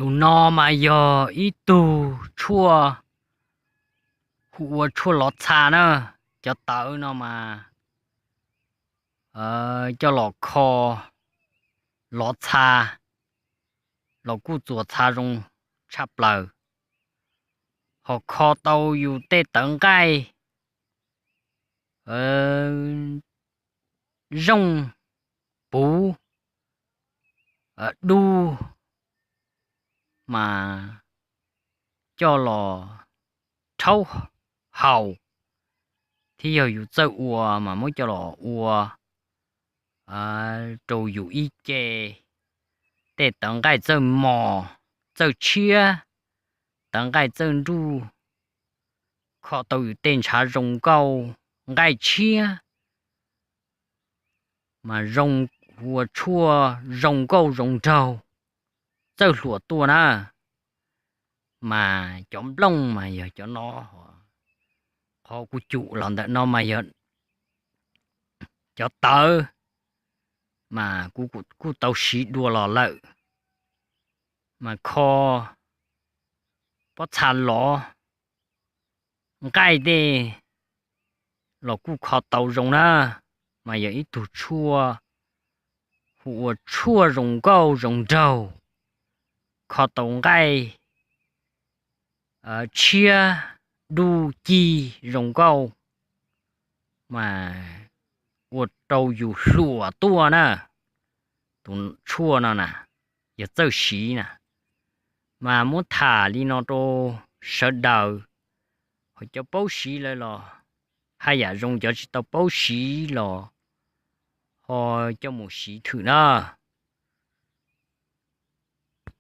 Tus no mas yog ib tug tshuaj hu ua tshuaj lov txha na. Cov tawv no mas coj los kho lov txha los kuj txuas txha zoo tshaj plaws, ho kho tau yus tej tawv nqaij, zooj puv, dub, mas coj los rhaub haus, thiab yog yus txawj ua mas muab coj los ua rau yus ib ce. Tej tawv nqaij txawj mos, txawj tshiab, tawv nqaij txawj nruj, kho tau yus tej ntshav zoo nkauj nqaij tshiab, mas zoo ua tshuaj zoo nkauj zoo nraug, txawj hluas tuaj na. Mas cov nplooj mas yog cov no, qhov kuv cum los ntawm no mas yog cov tawv, mas kuv kuj tau siv dua los lawm. Mas kho pob txha lov nqaij tej los kuj kho tau zoo na. Mas yog ib tug tshuaj hu ua tshuaj zoo nkauj zoo nraug, kho tau nqaij tshiab, dub, ci, zoo nkauj, mas ua rau yus hluas tuaj na. Tus tshuaj no na, yog txawj siv na, mas muab tham li no rau sawv daws. Ho cov paub siv lawm los haj yam zoo, cov tsis tau paub siv los ho coj mus siv thwm na.